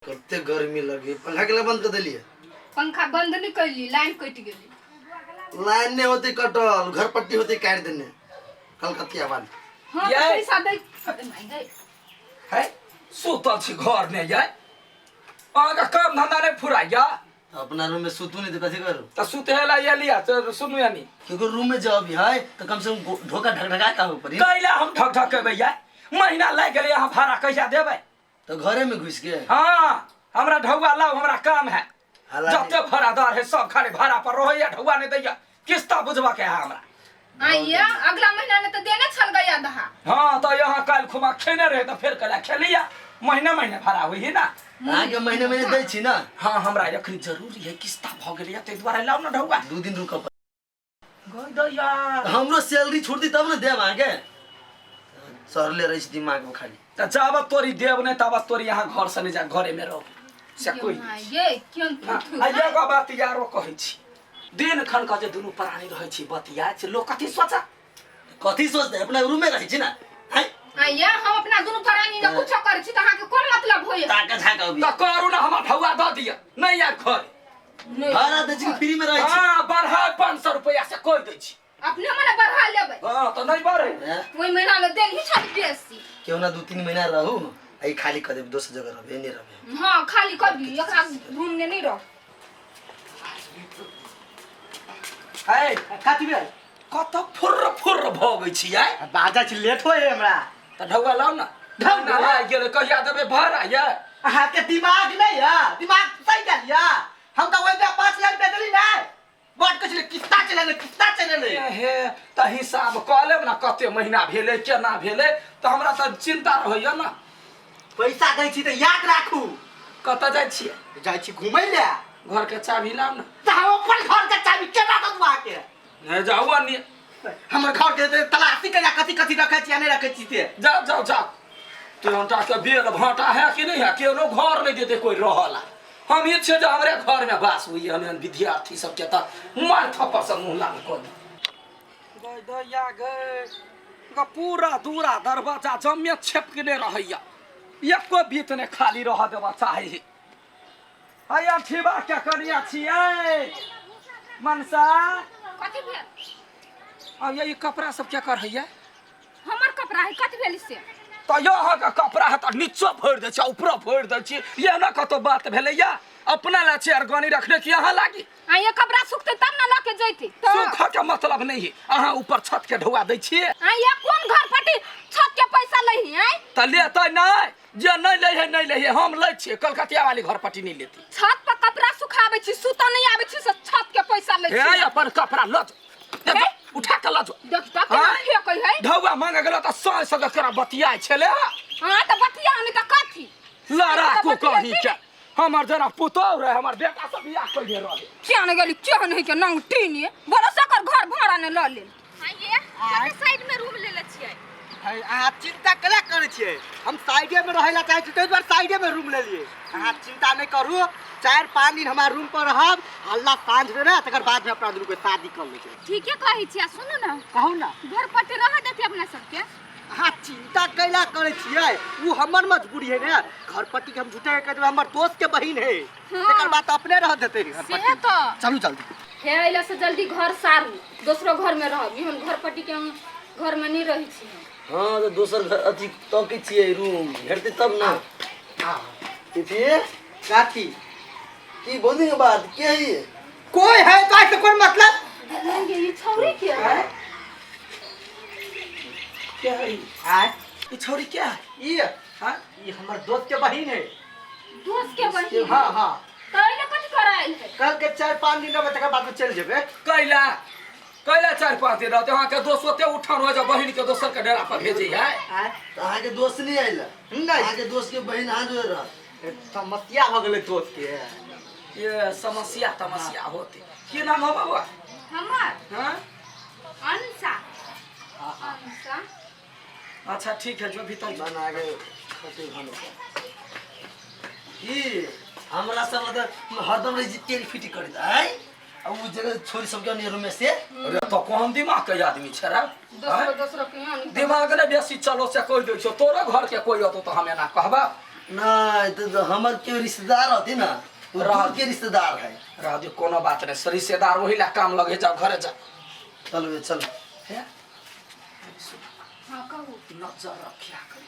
कते गर्मी लगे पंखा के बंद कर देलिए। पंखा बंद नहीं कैली, लाइन कटि गेली। लाइन नहीं होती कटल, घर पट्टी होती काट देने कलकतिया वाली। हाँ, ये? पैसा दे अरे माय गई। है सुतल छी घर ने ये अहाँके काम धंधा नहीं फुराइया। अपना रूम में सुतू नहीं तो कथी करू? तऽ सुते ला ये लिया तो सुनू यानी क्योंकि रूम में जब अभी है तो कम से कम ढोका ढकढका का ऊपर ही। कैला हम ढक ढक के भैया महीना लागि गेलै, अहाँ भाड़ा कहिया देबै? तो घरे में घुस के हाँ, हमरा ढौआ लाओ, हमरा काम है। हालांकि- जते भाड़ादार है सब खाली भाड़ा पर रहैया, ढौआ नहीं दैया, किस्ता बुझबा के है हमरा। आइए अगला महीना ने तो देने छल गया दहा। हाँ, तो यहाँ काल्हि खुमा खेने रहे तो फेर कैला खेलिया, महीने महीने भाड़ा हुई है ना। अहाँके महीने महीने दै छी ना? हाँ, हमरा एखन जरूरी है, किस्ता भऽ गेलैया, ताहि दुआरे लाउ ने ढौआ। 2 दिन रुकऽ। गई दैया हमरो सैलरी छोड़ दी तब ने देब अहाँके। सरले रहै छै दिमाग में खाली। तऽ जाबत तोरी देब नहि ताबत तोरी यहाँ घर से नहि जा, घरे में रहो से कोई। ये क्यों? हाँ, आ एगो बात यारो कहै छी, दिन खन के जे दुनू प्राणी रहै छी बतिया छै, लोक कथी सोचा? कथी सोचते, अपना रूम में रहै छी ना हैं? आइए हम अपना दुनू प्राणी ने कुछो करै छी तऽ अहाँके कोन मतलब होइए? ताका झाका अभी तऽ करू ना, हमरा ढौआ दऽ दिअ, नहि आयब घर। नहि। भाड़ा दै छी कि फ्री में रहै छी? हाँ, बढ़ा 500 रुपया से कहि दै छी। अपने मने बढ़ा लेबै। हाँ, तऽ नहि बढ़े। हैं? ओहि महीना मे देल ही छल बेसी। केहू ना 2-3 महीना रहू आ ई खाली कऽ देब, दोसर जगह रहबै, एने रहबै। हाँ, खाली कर दी, एकरा रूम में नहीं रह। है कथी भेल? कत फुर्र फुर्र भऽ गई छी आइ? बाजा छी, लेट होय हमरा। तऽ ढौआ लाउ ना। ढौआ? ढौआ लागि गेलै, कहिया देबै भाड़ा ये? अहाँके दिमाग नहीं है, दिमाग सही गेल या? हम तऽ ओहि बेर 5 लाख रुपया देली नहीं, बड कहै छलै किस्ता चलेले, किस्ता चलेले। ए हे, तऽ हिसाब कऽ लेब ने कते महीना भेलै केना भेलै, तऽ हमरा तऽ चिन्ता रहैया ना। पैसा दै छी तऽ याद राखू। कतऽ जाइ छियै? जाइ छी घुमै लए। घर के चाभी लाउ ने। तऽ हम अपन घर के चाभी केना दऽ दू अहाँके? नहि जाउ अन्य। हमर घर के तलाशी कहिया कथी कथी रखै छी आ नहि रखै छी से। जाओ जाओ जाओ, टेंटा के बेल भाटा है कि नहीं है, केनो घर नहीं देते कोई रहला। हम ये छे जे हमरे घर में वास हुई हम एहन विद्यार्थी सब के त मार थप्पड़ से मुंह लाल कऽ दी। गई दैया गई ग, पूरा दूरा दरवाजा जमे छेपकने रहैया, एको बीत ने खाली रह देबा चाहे। हैया ठीबा के कनिया छियै मनसा। कथी भेल? अब ये कपड़ा सब क्या कर हैया? हमर कपड़ा है, कथी भेल से? तऽ यो अहाँके कपड़ा है तऽ नीचो फोड़ि दै छी ऊपरो फोड़ि दै छी, ये ने कतौ बात भेलैया? अपना ला चेयर गनी रखने की अहाँ लागी? आ ये कपड़ा सुखते तब ना लके जैती तो। सुख के मतलब नहीं है, अहाँ ऊपर छत के ढुआ दै छियै। आ ये कोन घर पटी छत के पैसा लही आय? तऽ लेतै नहि, जे नहि लै है नहि लै है, हम लै छियै, कलकतिया वाली घर पटी नहि लेती। छत पर कपड़ा सुखाबै छी, सुतऽ नहीं आबै छी से छत के पैसा लै हे छी। अपन कपड़ा लऽ जाउ। हे? उठा के लऽ जाउ। देख तऽ केना आँय? फेकै है। ढौआ मांगे गेलो तऽ सौ सौ के केना बतियाइ छलै। हाँ तऽ बतिया नहीं तऽ कथी? लड़ाकू तऽ बतिया कही के हमर जेना पुतोह रहे, हमर बेटा सब बियाह कइने रहे। किया नहीं गेली, किया नहीं के नंग टीनी बोलो सकर घर भाड़ा ने लऽ लेल। आइए कते साइड में रूम लेले छियै? है, अहाँ चिंता केला करै छियै? हम साइडे में रहै ला चाहै छी, ताहि दुआरे साइडे में रूम लेलियै। अहाँ चिंता नहि करू, 4-5 दिन हमार रूम पर रहब, हल्ला साँझ में ना, तकर बाद में अपना दुनू के शादी कर लै छै। ठीके कहै छी। आ सुनू ने। कहू ना। घर पट्टी रह देती अपना सबके। अहाँ चिंता कैला करै छियै? उ हमर मजबूरी है ने, घर पट्टी के हम झूठे के कह देबै हमर दोस्त के बहिन है। हाँ। तकर बाद तऽ अपने रह देतै घर सेहे पट्टी। तऽ। चलू जल्दी। हे अइला से जल्दी घर सारू, दोसरो घर में रहब, एहन घर पट्टी के हम घर में नहीं रहै छी हम। हाँ, तऽ दोसर घर अथी तकै छियै, रूम भेटतै तब ना। हाँ। फिर काकी। की बहुत दिन के बाद के है ये? कोई है तो ऐसे कोई मतलब? नहीं, ये छौरी के है? क्या है? आय? ई छौरी क्या है? ई? हाँ? ई हमर दोस्त के बहिन है। दोस्त के बहिन? हाँ हाँ। तऽ एहिले कथी करायल है? कल के 4-5 दिन रहबै, तकर बाद में चलि जेबै। कैला कैला 4-5 दिन रहते? अहाँके दोस्त ओते उठान हो जा बहिन के दोसर के डेरा पर भेजे है। आय? तऽ अहाँके दोस्त नहि आयल? नहि। अहाँके दोस्त के बहिन अहाँ जोड़े रहत। समस्या भऽ गेलै दोस्त के। ये समस्या तमस्या होते। की नाम हो बाबा? हमर? हाँ? अंशा। अंशा। अच्छा ठीक है, जो भीतर जो। बना के खटे भानो की हमरा सब लग हरदम रही तेल फिटी करैत आय, आ उ जगह छोरी सबके अन्य रूम में से। अरे तो कोन दिमाग के आदमी छै रे? दोसरो दोसरो के यहाँ दिमाग ने बेसी चलो से कहि दै छौ, तोरो घर के कोई अतो तो हम एना कहबा। नहीं तो हमर के रिश्तेदार रहते ना, वो दूर के रिश्तेदार है। रह दियो, कोनो बात नहीं, रिश्तेदार वही ला काम लगे। जाओ घरे जाओ। चल बे चल। हे। हाँ कहू। नजर रखिया करी।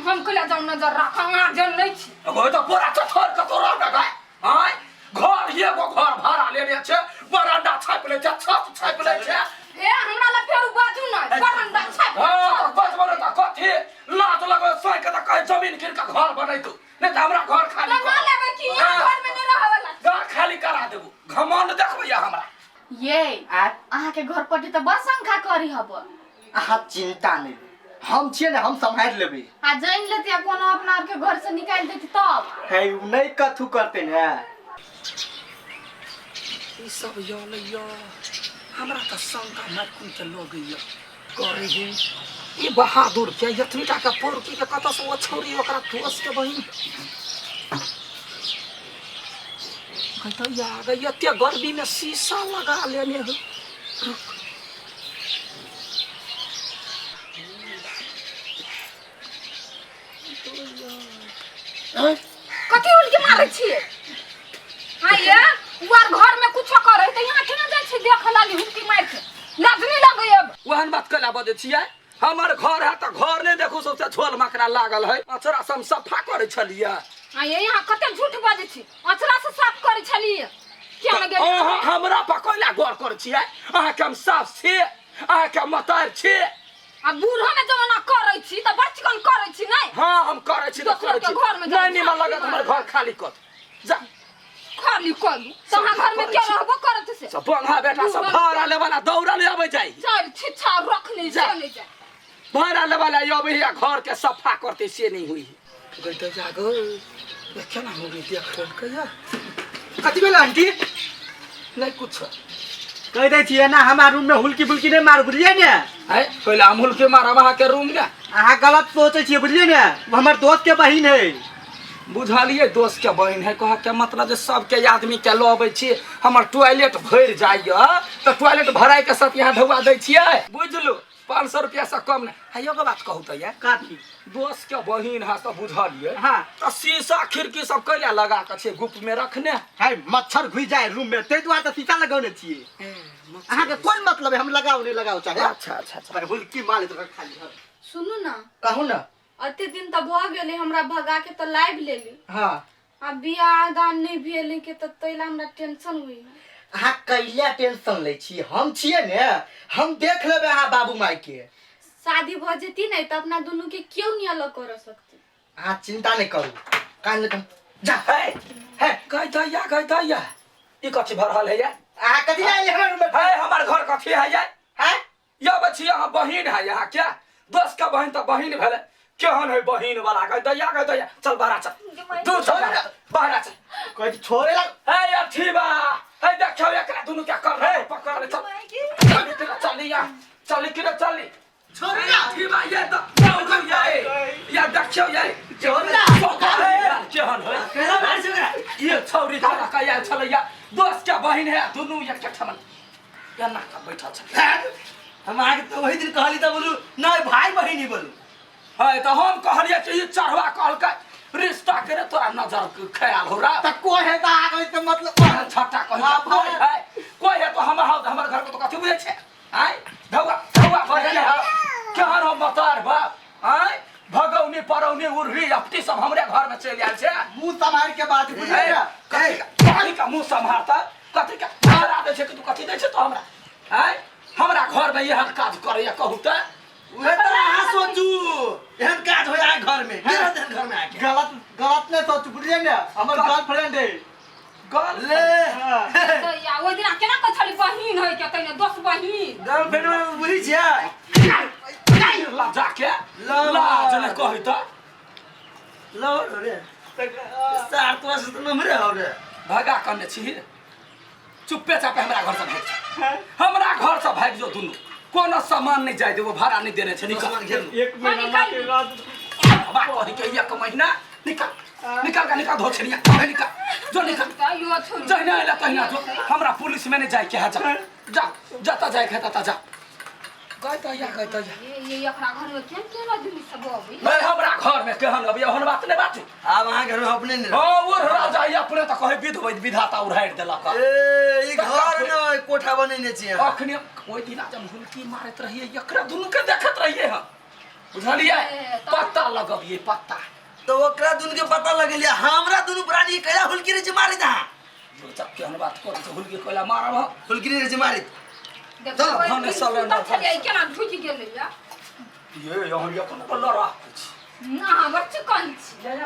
हम कला जाऊ नजर राख, अहाँ जन नहीं छी। अगो तो पूरा चथर कतो रह ना गए आय घर, एगो घर भाड़ा लेने छै, बरांडा छापि लै छै, छत छापि लै छै। हे, हमरा ला फेर बाजू नहीं, बरंडा छाप। हाँ तऽ बस बने तऽ कथी लाज लगै सोचि के तऽ कहे जमीन कीन के घर बनैतु, नहीं तऽ हमरा घर खाली तऽ ना कर। लेबै कि यहाँ हाँ। घर में नहीं रहै वाला। घर खाली करा देबू, घमंड देखबै हमरा। ये अहाँके घर पट्टी तऽ बड़ शंका करी हब। अहाँ चिंता नहि, हम छियै ने, हम सम्हारि लेबै। आ जानि लेती आ कोनो अपना आरके घर से निकालि देती तब? है उ नहि कथू करते ने। ई सब यल य हमरा तऽ शंका मारकुन के लगैया करे हे। ई बहादुर के एतनी टा के पौरकी के कतऽ से ओ छौरी ओकरा दोस्त के बहिन कहता या गई, एते गर्मी में शीशा लगा लेने हो। रुक, कथी उलके मारै छियै? हाँ ये उ आर घर में कुछो करे तऽ यहाँ केना जाइ छी देख लागी हुलकी मारि के? लाज नहीं लगै अब? ओहन बात कैला बजै छियै? हमर घर है तऽ घर नहि देखू, सबसे झोल मकरा लागल है। अचरा से हम सफा करै छलियै। हाँ ये, यहाँ कते झूठ बजै छी। अचरा से साफ करै छलियै किया ने गेलियै? अहाँ हमरा पर कैला गौर करै छियै? अहाँके हम साफ छी, अहाँके मतार छी। आ बूढ़ो में जमाना करै छी तऽ बचकन करै छी नहीं? हाँ, हम करै छी तऽ दोसर करै के छी। घरमे नहि जाउ, निमन लगत, हमर घर खाली कर जा। खाली करू तऽ अहाँ घर में के रहबो करत से? सब बंगा बेटा सब भाड़ा लेवाला दौड़ल अबै जाइ। चल छिच्छा रखने जा। से नहीं जाए। भाड़ा लेवाला अबै है, घर के सफा करते से नहीं हुई गई तऽ जागो केना हो गई देख के या। कथी भेल आंटी? नहीं कुछ। कहि दै छियै ने, हमरा रूम में हुलकी बुलकी नहि मारू, बुझलियै ने? है पहिले अमूल के मारब अहाँके रूम में। अहाँ गलत सोचै छियै, बुझलियै ने? ओ हमर दोस्त के बहिन है। बुझलियै, दोस्त के बहिन है कह के मतलब जे सबके आदमी के लऽ अबै छी। हमर टॉयलेट भरि जाइए तऽ टॉयलेट भराइ के साथ यहाँ ढौआ दै छियै, बुझलू? 500 रुपया से कम नहि है। एगो बात कहू तऽ ये। कथी? दोस्त के बहिन है तऽ बुझलियै। हाँ। तऽ शीशा खिड़की सब कैला लगा के छै गुप में रखने? है मच्छर घुसि जाए रूम में, ताहि दुआरे तऽ शीशा लगौने छियै। अहाँके कोन मतलब है, हम लगाउ नहि लगाउ चाहे। अच्छा अच्छा अच्छा। पर हुलकी मारे तो खाली हर। सुनू ना। कहू ना। अते दिन तऽ भऽ गेलै, हमरा भगा के तऽ लाबि लेली। हाँ। आ बियाह दान नहि भेलै के तऽ ताहि हमरा टेंशन हुई। अहाँ कैला टेंशन लै छी? हम छियै ने, हम देख लेबै अहाँ बाबू माय के। शादी भऽ जेती ने तऽ अपना दुनू के केओ नहीं अलग कर सकती। अहाँ चिंता नहि करू, काल्हि हम जा। है। है। गई दैया, गई दैया, ई कथी भऽ रहल है ये? अहाँ कथी आयल हमर रूम में? है हमर घर कथी है ये? है। या बच्ची, अहाँ बहिन है यहाँ क्या? दोस्त के बहिन तऽ बहिन भेलै, केहन है बहिन वाला? गई दैया, गई दैया, चल बाहर चल, तू चल बाहर चल। कहै छी छोड़े ला। है अथी बा है, देखियौ एकरा दुनू क्या कर रहे, पकड़ ले, चल चल किरे चली या चली किरे चली। छोड़े है ला। अथी बा ये तऽ दौड़ ये या देखियौ ये। छोड़ ला। केहन है? केना मारै छै ओकरा? ये छौरी धरा के आयल छलैया, दोस्त के बहिन है, दुनू एक ठमन एना के बैठल छलै। हम अहाँके तऽ ओहि दिन कहली तऽ बोलू नहि, भाई बहिन ही बोलू। है तऽ हम कहलियै कि ई चढ़वा कहलकै रिश्ता के रे, तोरा नजर के ख्याल हो रहा तऽ कोइ है तऽ अहाँ के मतलब केहन छट्टा कही? हाँ, कोई है, कोई है तो हमर हमर घर के तो कथी बुझै छै? आय धौआ धौआ बढ़िया है, केहन हो मतार बाप? आय भगौनी परौनी उर्ही अपटी सब हमरे घर में चलि आयल छै। मुंह सम्हार के बात, बुझलियै ने? कथी कथी का मुंह सम्हारता? कथी का हमरा दै छै कि तू कथी दै छै तो हमरा? आय हमरा घर में एहन काज करैया, कहू तऽ। उहे तऽ अहाँ सोचू, एहन काज होय अहाँ घर में? के रहत एहन घर में आके? गलत गलत नहि सोचू, बुझलियै ने? हमर गर्लफ्रेंड है। गल ले। हाँ। तऽ या ओहि दिना केना कहै छली बहिन है के, तैने दोस्त बहिन। गर्लफ्रेंड में बुझै छियै? लजा के लो। लाज नहि कहै तऽ। लो रे सार, तोरा से तऽ नमरे हो रे। भगा कने छी, चुप्पे चापे हमरा घर से भागि जा, हमरा घर से भागि जो दुनू। कोनो सामान नहीं जाय देबो, भाड़ा नहीं देने छै, निकल। सामान घेर। एक महीना के बाद। हवा कही के एक महीना, निकल निकल का निकल, धोछड़िया निकल जो, निकल। तऽ यो छोड़ी। जहिना अयला तहिना जो, हमरा पुलिस में नहीं जाय के है। जा जा, जतऽ जाय के है ततऽ जा। कहता या कहता या। ये ये एकरा घर में केहन केहन आदमी सब अबै नहीं हमरा घर में केहन अभी ओहन बात नहीं बाजू। आब अहाँ घर में अपने नहीं रहब। हाँ वो राजा ये अपने तो कहे विध विधाता उड़ाड़ देलक। ए ई घर न कोठा बनेने छी अहाँ। अखने ओहि दिना जब हुलकी मारैत रहिए एकरा दुनू के देखैत रहिए हम, बुझलिए? ए, तब- पत्ता लगबिए पत्ता। तो ओकरा दुनू के पता लगेलिए, हमरा दुनू प्राणी कैला हुलकी रे मारे अहाँ। जब केहन बात करै छै, हुलकी कैला मारब हम? हुलकी रे मारे। देखो चल, हम सब सुतल छलियै केना ढुकि गेलै या। ये यहाँ ये कोनो लड़ा छी। ना हमर चिकन छी। ये